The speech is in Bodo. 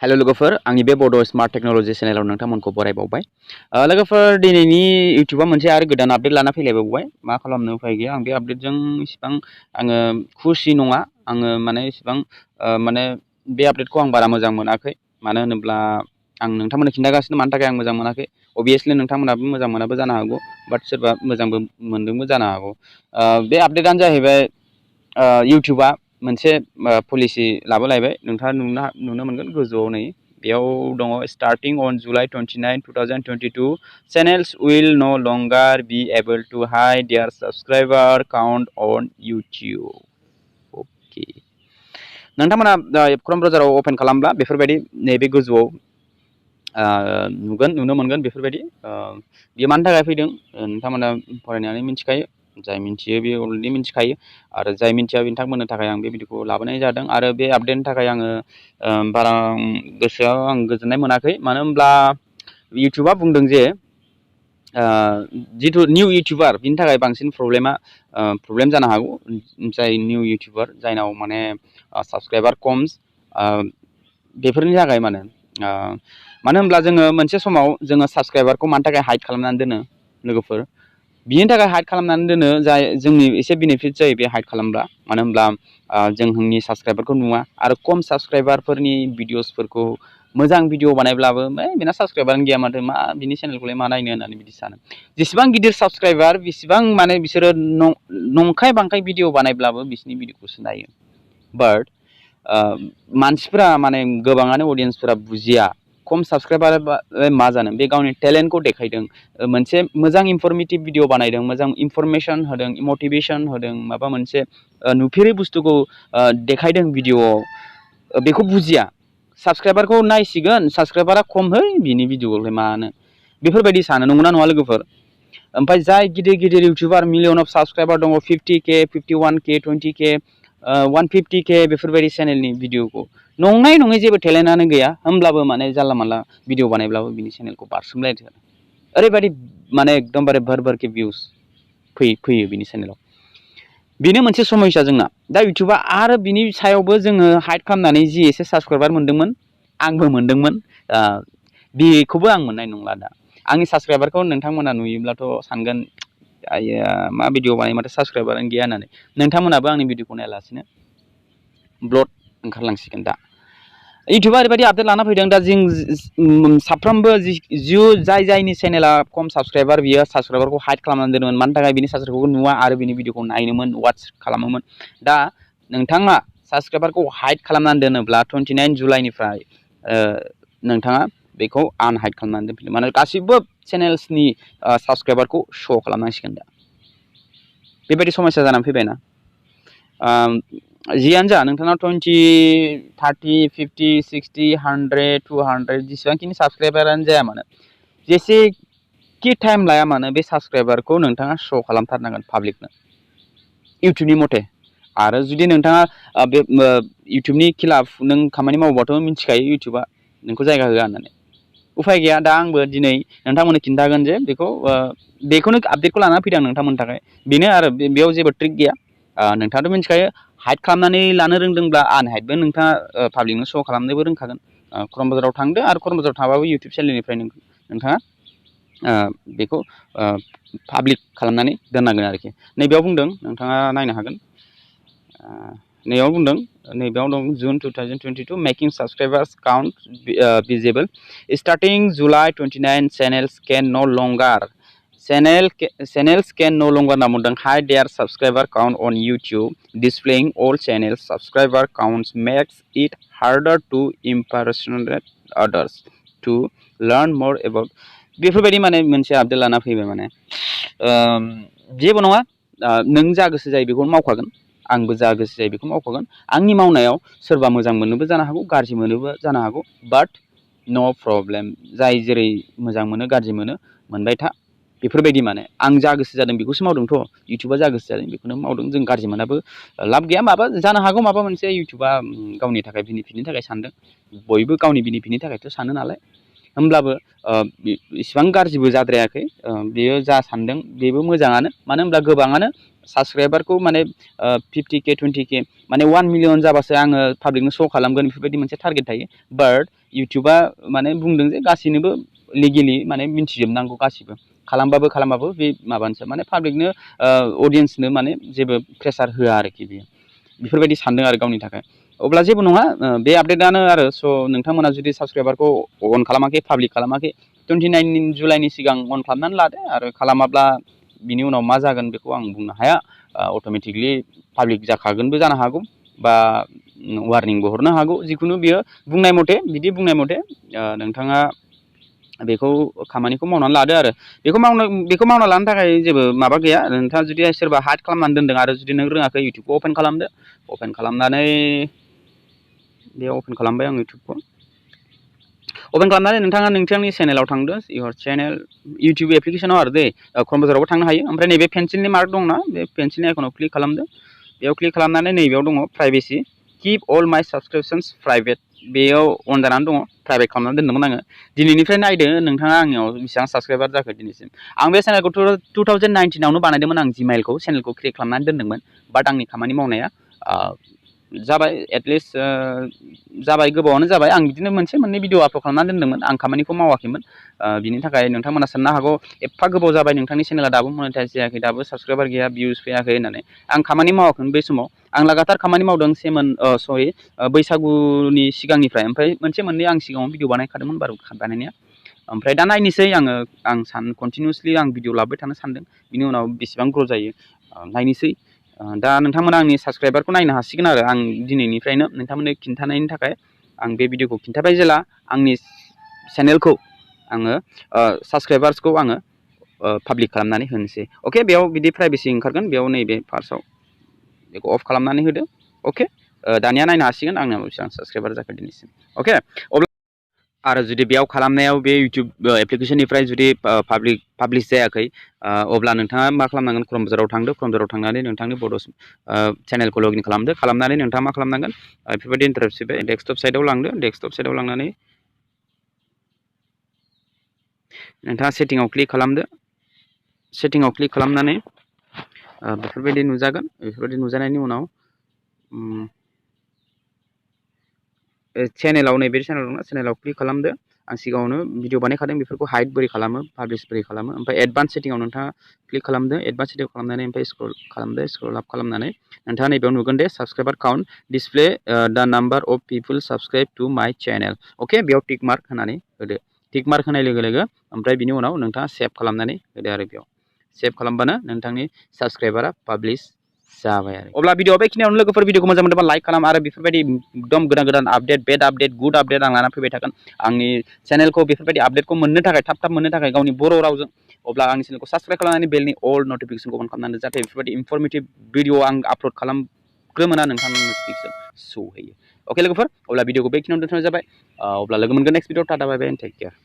हेलो लोगोफोर आंनि बे बड स्मार्ट टेक्नोलॉजी चेनेलाव नोंथांमोनखौ बरायबावबाय लोगोफोर दिनैनि यूट्यूबा मोनसे आरो गोदान आपडेट लाना फैलायबावबाय मा खालामनो उफाय गैया आं बे आपडेटजों इसिबां आङो खुसि नङा आङो माने इसिबां माने बे आपडेटखौ आं बारा मोजां मोनाखै मानो होनोब्ला आं नोंथांमोननो खिन्थागासिनो मानि थाखाय आं मोजां मोनाखै अबियसलि नोंथांमोनाबो मोजां मोनाबो जानो हागौ बाट सोरबा मोजांबो मोनदोंबो जानो हागौ बे आपडेटआनो जाहैबाय यूट्यूबा मोनसे पलिसि लाबोलायबाय नोंथाङा नुनो मोनगोन गोजौआव नै बेयाव दङ starting on July 29, 2022 channels will no longer be able to hide their subscriber count on YouTube okay नोंथांमोना क्रोम ब्राउजाराव ओपन खालामब्ला बेफोरबायदि नैबे गोजौआव नुनो मोनगोन बेफोरबायदि बेयो मानि थाखाय फैदों नोंथांमोना फरायनानै मिथिखायो जाय मिथियो बे अलरेडि मिथिखायो आरो जाय मिथिया बिथांमोननि थाखाय आं बे भिडिअखौ लाबोनाय जादों आरो बे आपडेटनि थाखाय आङो बारा गोसोआव आं गोजोननाय मोनाखै मानो होनब्ला यूट्यूबा बुंदों जे जिथु निउ यूट्यूबार बिनि थाखाय बांसिन प्रब्लेम जानो हागौ जाय निउ यूट्यूबार जायनाव माने साबस्क्राइबार खम बेफोरनि थाखाय मानो होनब्ला जोङो मोनसे समाव जोङो साबस्क्राइबारखौ मानि थाखाय हाइड खालामनानै दोनो लोगोफोर बिनि थाखाय हाइड खालामनानै दोनो जाय जोंनि एसे बेनिफिट जायो बे हाइड खालामब्ला मानो होनब्ला जोंनि साबस्क्राइबारखौ नुवा आरो खम साबस्क्राइबारफोरनि भिडिअसफोरखौ मोजां भिडिअ बानायब्लाबो बेना साबस्क्राइबारानो गैया माथो मा बिनि चेनेलखौलाय मा नायनो होननानै बिदि सानो जेसेबां गिदिर साबस्क्राइबार बेसेबां माने बिसोरो नंखाय बांखाय भिडिअ बानायब्लाबो बिसोरनि भिडिअखौसो नायो बाट मानसिफोरा माने गोबाङानो अडियन्सफोरा बुजिया खम साबस्क्राइबार मा जानो बे गावनि टेलेन्टखौ देखायदों मोनसे मोजां इनफरमेटिभ भिडिअ बानायदों मोजां इनफरमेसन होदों मटिभेसन होदों माबा मोनसे नुफेरै बुस्थुखौ देखायदों भिडिअआव बेखौ बुजिया साबस्क्राइबारखौ नायसिगोन साबस्क्राइबारा खम है बिनि भिडिअआवलाय मानो बेफोरबायदि सानो नंगौना नङा लोगोफोर ओमफ्राय जाय गिदिर गिदिर यूट्यूबार मिलियन अफ साबस्क्राइबार दङ 50K 51K 20K 150K बेफोरबायदि चेनेलनि भिडिअखौ नङै नङै जेबो टेलेन्टआनो गैया होमब्लाबो माने जानला मानला भिडिअ बानायब्लाबो बिनि चेनेलखौ बारसोमलायदो ओरैबायदि माने एकदमबारे भर के भिउस फैयो बिनि चेनेलाव बेनो मोनसे समस्या जोंना दा यूट्यूबा आरो बिनि सायावबो जोङो हाइड खालामनानै जि एसे साबस्क्राइबार मोनदोंमोन आंबो मोनदोंमोन बेखौबो आं मोननाय नंला दा आंनि साबस्क्राइबारखौ नोंथांमोना नुयोब्लाथ' सानगोन मा भिडिअ बानाय माथो साबस्क्राइबारानो गैया होननानै नोंथांमोनाबो आंनि भिडिअखौ नायालासिनो ब्लड ओंखारलांसिगोन दा यूट्यूबा ओरैबायदि आपडेट लाना फैदों दा जों साफ्रोमबो जायनि चेनेला खम साबस्क्राइबार बियो साबस्क्राइबारखौ हाइड खालामनानै दोनोमोन मानि थाखाय बिनि साबस्क्राइबारखौ नुवा आरो बिनि भिडिअखौ नायनोमोन वाच खालामोमोन दा नोंथाङा साबस्क्राइबारखौ हाइड खालामनानै दोनोब्ला 29 जुलाइनिफ्राय नोंथाङा बेखौ आनहाइड खालामनानै दोनफिनो माने गासिबो चेनेल्सनि साबस्क्राइबारखौ श' खालामनांसिगोन दा बेबायदि समस्या जानानै फैबायना जियानो जा नोंथांनाव 20, 30, 50, 60, 100, 200 जेसेबांखिनि साबस्क्राइबारानो जाया मानो जेसेखि टाइम लाया मानो बे साबस्क्राइबारखौ नोंथाङा श' खालामथारनांगोन पाब्लिकनो यूट्यूबनि मथे आरो जुदि नोंथाङा बे यूट्यूबनि खिलाफ नों खामानि मावोबाथ' मिथिखायो यूट्यूबा नोंखौ जायगा होआ होननानै उफाय गैया दा आंबो दिनै नोंथांमोननो खिन्थागोन जे बेखौनो आपडेटखौ लाना फैदों नोंथांमोननि थाखाय बेनो आरो बेयाव जेबो ट्रिक गैया नोंथाङाथ' मिथिखायो हाइड खालामनानै लानो रोंदोंब्ला आनहाइडबो नोंथाङा पाब्लिकनो श' खालामनोबो रोंखागोन क्रोम ब्राउजाराव थांदो आरो क्रोम ब्राउजाराव थाबाबो यूट्यूब चेनेलनिफ्राय नोंथाङा बेखौ पाब्लिक खालामनानै दोननांगोन आरोखि नैबेयाव बुंदों नोंथाङा नायनो हागोन नैबेयाव बुंदों नैबेयाव दं June 2022 making subscribers count visible starting July 29 channels can no longer होनना बुंदों hide their subscriber count on YouTube displaying all channels subscriber counts makes it harder to impersonate others to learn more about बेफोरबायदि माने मोनसे आपडेट लाना फैबाय माने जेबो नङा नों जा गोसो जायो बेखौनो मावखागोन आंबो जा गोसो जायो बेखौ मावखागोन आंनि मावनायाव सोरबा मोजां मोननोबो जानो हागौ गाज्रि मोनोबो जानो हागौ बाट नो प्रब्लेम जाय जेरै मोजां मोनो गाज्रि मोनो मोनबाय था बेफोरबायदि माने आं जा गोसो जादों बेखौसो मावदोंथ' यूट्यूबा जा गोसो जादों बेखौनो मावदों जों गाज्रि मोनाबो लाब गैया माबा जानो हागौ माबा मोनसे यूट्यूबा गावनि थाखाय बेनिफिटनि थाखाय सानदों बयबो गावनि बेनिफिटनि थाखायथ' सानो नालाय होमब्लाबो इसिबां गाज्रिबो जाद्रायाखै बेयो जा सानदों बेबो मोजाङानो मानो होनब्ला गोबाङानो साबस्क्राइबारखौ माने 50K 20K माने 1 मिलियन जाबासो आङो पाब्लिकनो श' खालामगोन बेफोरबायदि मोनसे टारगेट थायो बाट इउटुबा माने बुंदों जे गासैनोबो लिगेलि माने मिन्थिजोबनांगौ गासिबो खालामबाबो बे माबानोसै माने पाब्लिकनो अडियन्सनो माने जेबो प्रेसार होआ आरोखि बेयो बेफोरबायदि सानदों आरो गावनि थाखाय अब्ला जेबो नङा बे आपडेटआनो आरो स' नोंथांमोना जुदि साबस्क्राइबारखौ अन खालामाखै पाब्लिक खालामाखै 29 जुलाइनि सिगां अन खालामनानै लादो आरो खालामाब्ला बिनि उनाव मा जागोन बेखौ आं बुंनो हाया अट'मेटिकलि पाब्लिक जाखागोनबो जानो हागौ बा वार्निंबो हरनो हागौ जिखुनु बियो बुंनाय मथे नोंथाङा बेखौ खामानिखौ मावनानै लादो आरो बेखौ मावना लानो थाखाय जेबो माबा गैया नोंथाङा जुदि सोरबा हाइड खालामनानै दोनदों आरो जुदि नों रोङाखै इउटुबखौ अपेन खालामदो अपेन खालामनानै बेयाव अपेन खालामबाय आं इउटुबखौ अपेन खालामनानै नोंथाङा नोंथांनि चेनेलाव थांदो इउर चेनेल इउटुब एप्लिकेसनाव आरो दे क्रम ब्राउजारावबो थांनो हायो ओमफ्राय नैबे पेन्सिलनि मार्क दंना बे पेन्सिलनि आइकनाव क्लिक खालामदो बेयाव क्लिक खालामनानै नैबेयाव दङ प्राइभेसि कीप अल माय साबस्क्रिप्शन्स प्राइभेट बेयाव अन जानानै दङ प्राइभेट खालामनानै दोनदोंमोन आङो दिनैनिफ्राय नायदो नोंथाङा आंनियाव बेसेबां साबस्क्राइबार जाखो दिनैसिम आं बे चेनेलखौ 2019आवनो बानायदोंमोन आं जिमेइलखौ चेनेलखौ क्रिएट खालामनानै दोनदोंमोन बाट आंनि खामानि मावनाया जाबाय एटलिस्ट जाबाय गोबावानो जाबाय आं बिदिनो मोनसे मोननै भिडिअ आपल'ड खालामनानै दोनदोंमोन आं खामानिखौ मावाखैमोन बिनि थाखाय नोंथांमोना साननो हागौ एफा गोबाव जाबाय नोंथांनि चेनेला दाबो मनेटाइज जायाखै दाबो साबस्क्राइबार गैया भिउस फैयाखै होननानै आं खामानि मावाखैमोन बै समाव आं लागातार खामानि मावदों बैसागुनि सिगांनिफ्राय ओमफ्राय मोनसे मोननै आं सिगाङाव भिडिअ बानायखादोंमोन बारु बानायनाया ओमफ्राय दा नायनोसै आं कन्टिनिउसलि आं भिडिअ लाबोबाय थानो सानदों बिनि उनाव बेसेबां ग्र' जायो नायनोसै दा नोंथांमोना आंनि साबस्क्राइबारखौ नायनो हासिगोन आरो आं दिनैनिफ्रायनो नोंथांमोननो खिन्थानायनि थाखाय आं बे भिडिअखौ खिन्थाबाय जेला आंनि चेनेलखौ आङो साबस्क्राइबार्सखौ आङो पाब्लिक खालामनानै होनोसै अके बेयाव बिदि प्राइभेसि ओंखारगोन बेयाव नैबे फार्स्टआव बेखौ अफ खालामनानै होदो अके दानिया नायनो हासिगोन आंनाव बेसेबां साबस्क्राइबार जाखो दिनैसिम अके अब्ला आरो जुदि बेयाव खालामनायाव बे इउटुब एप्लिकेसननिफ्राय जुदि पाब्लिश जायाखै अब्ला नोंथाङा मा खालामनांगोन क्रम ब्राउजाराव थांदो क्रम ब्राउजाराव थांनानै नोंथांनि बड' चेनेलखौ लगइन खालामनानै नोंथाङा मा खालामनांगोन बेफोरबायदि इन्टारेस्ट फैबाय डेस्कटप साइडआव लांदो डेस्कटप साइडआव लांनानै नोंथाङा सेटिंआव क्लिक खालामदो सेटिंआव क्लिक खालामनानै बेफोरबायदि नुजागोन बेफोरबायदि नुजानायनि उनाव चेनेलाव नैबे चेनेल दंना चेनेलाव क्लिक खालामदो आं सिगाङावनो भिडिअ बानायखादों बेफोरखौ हाइड बोरै खालामो पाब्लिश बोरै खालामो ओमफ्राय एडभान्स सेटिंआव नोंथाङा क्लिक खालामदो एडभान्स सेटिंआव खालामनानै ओमफ्राय स्क्रल खालामदो स्क्रल आप खालामनानै नोंथाङा नैबेयाव नुगोन दे साबस्क्राइबार काउन्ट डिसप्ले दा number of people subscribe to my channel अके बेयाव टिक मार्क होनानै होदो टिक मार्क होनाय लोगो लोगो ओमफ्राय बिनि उनाव नोंथाङा सेभ खालामनानै होदो आरो बेयाव सेभ खालामबानो नोंथांनि साबस्क्राइबारा पाब्लिश जाबाय आरो अब्ला भिडिअ बेखिनियावनो लोगोफोर भिडिअखौ मोजां मोनदोंबा लाइक खालाम आरो बेफोरबायदि एकदम गोदान update bed update good update आं लाना फैबाय थागोन आंनि चेनेलखौ बेफोरबायदि आपडेटखौ मोननो थाखाय थाब मोननो थाखाय गावनि बर' रावजों अब्ला आंनि चेनेलखौ साबस्क्राइब खालामनानै बेलनि अल नटिफिकेसनखौ अन खालामनानै जाहाथे बेफोरबायदि इनफरमेटिभ भिडिअ आं आपल'ड खालामग्रोमोना नोंथांनि नटिफिकेसन सौहैयो अके लोगोफोर अब्ला भिडिअखौ बेखिनियावनो दोनथ'नाय जाबाय अब्ला लोगो मोनगोन next video tata bye bye and take care